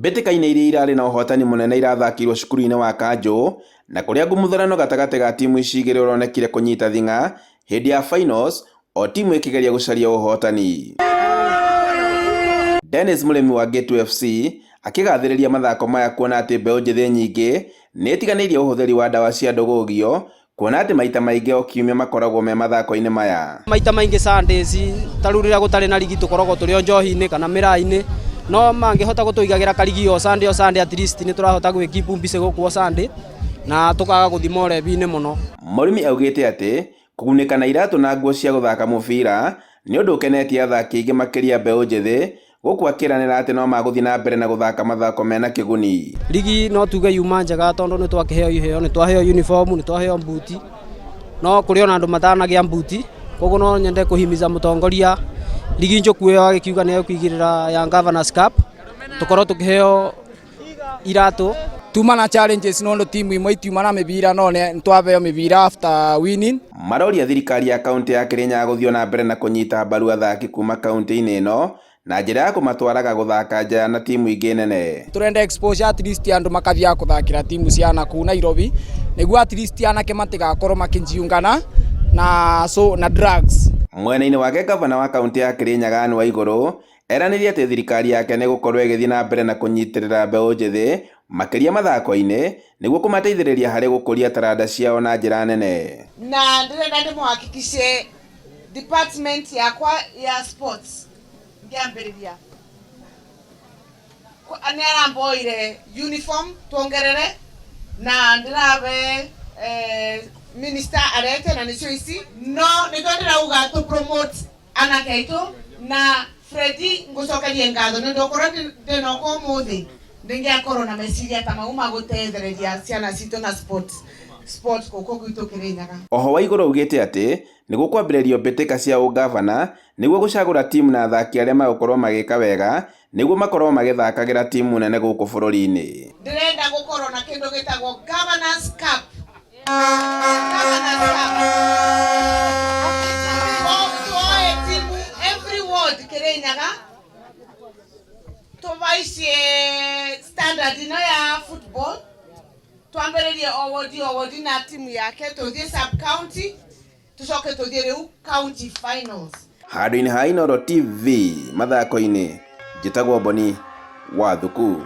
Mbĩtĩka-inĩ iria irarĩ na ũhotani mũnene irathakĩirwo cukuru-inĩ wa Kanjũ, na kũrĩa ngũmũthanano gatagatĩ ga timu ici igĩrĩ ũronekire kũnyita thing'a hĩndĩ ya finals o timu ĩkĩgeria gũcaria ũhotani. Dennis Mũrĩmi wa Gĩtu FC akĩgathĩrĩria mathako maya kuona atĩ mbeũ njĩthĩ nyingĩ nĩ ĩtiganĩirie ũhũthĩri wa ndawa cia ndũgũgio kuona atĩ maita maingĩ o kiumia makoragwo me mathako-inĩ maya. Maita maingĩ Sundays ta rĩu rĩrĩa gũtarĩ na rigi tũkoragwo tũrĩ o njohi-inĩ kana mĩraa-inĩ, no mangĩhota gũtũigagĩra karigi o Sunday o Sunday at least nĩ tũrahota gwĩ keep busy gũkũ o Sunday na tũkaga gũthiĩ morebi-inĩ mũno. Mũrĩmi augĩte atĩ kũgunĩka na iratũ na nguo cia gũthaka mũbira nĩ ũndũ ũkenetie athaki aingĩ makĩria mbeũ njĩthĩ gũkũ akĩranĩra atĩ no magũthiĩ na mbere na gũthaka mathako mena kĩguni. Rigi no tuge yuma njega tondũ nĩ twakĩheo iheo, nĩ twaheo uniform, nĩ twaheo mbuti, no kũrĩ ona andũ matanagĩa mbuti, koguo no nyende kũhimiza mũtongoria rigi njũku ĩyo agĩkiuga nĩ ekũigĩrĩra ya Governors Cup, tũkorwo tũkĩheo iratũ. Tuma na challenges nondu timu imwe itiuma na mibira no nĩ twabeo mibira after winning. Maroria thirikari ya kaunti ya Kirinyaga gũthiĩ na mbere na kũnyita mbaru athaki kuma kaunti-inĩ ĩno na njĩra ya kũmatwaraga gũthaka nja na timu ingĩ nene. Turenda exposure at least andu makathia kuthakira timu cia nakuu Nairobi niguo at least anake matigakorwo makijiungana na so na drugs. Mwena-inĩ wake gavana wa kaunti ya Kirinyaga Anne Waigũrũ eranĩire atĩ thirikari yake nĩ ĩgũkorwo ĩgĩthiĩ na mbere na kũnyitĩrĩra mbeũ njĩthĩ makĩria mathako-inĩ nĩguo kũmateithĩrĩria harĩ gũkũria taranda ciao na njĩra nene. Na ndĩrenda ndĩmũhakikishe department yakwa ya sports ngĩambĩrĩria nĩ aramboire uniform tuongerere na ndĩrabe minister arete na nĩcio ici no nĩkĩo ndĩrauga tũ promote anake aitũ na Fredi ngũcokerie ngatho nĩ ũndũ okorwo ndĩnoka ũmũthĩ ndĩngĩakorwo na meciria ta mau ma gũtethereria ciana citũ na sport gũkũ gwitũ Kĩrĩnyaga. Oho Waigũrũ augĩte atĩ nĩ gũkwambĩrĩrio mbĩtĩka cia ũgavana nĩguo gũcagũra timu na athaki arĩa megũkorwo magĩka wega nĩguo makorwo magĩthakagĩra timu nene gũkũ bũrũri-inĩ. Ndĩrenda gũkorwo na kĩndũ gĩtagwo Governors Cup. Governors Cup. Tuoe timu every ward Kĩrĩnyaga tũbaicie standard ĩno ya football, twambĩrĩrie o wodi o wodi na timu yake, tũthiĩ sub county, tũcoke tũthiĩ rĩu county finals. Handũ-inĩ ha Inooro TV mathako-inĩ, njĩtagwo Boni wa Thuku.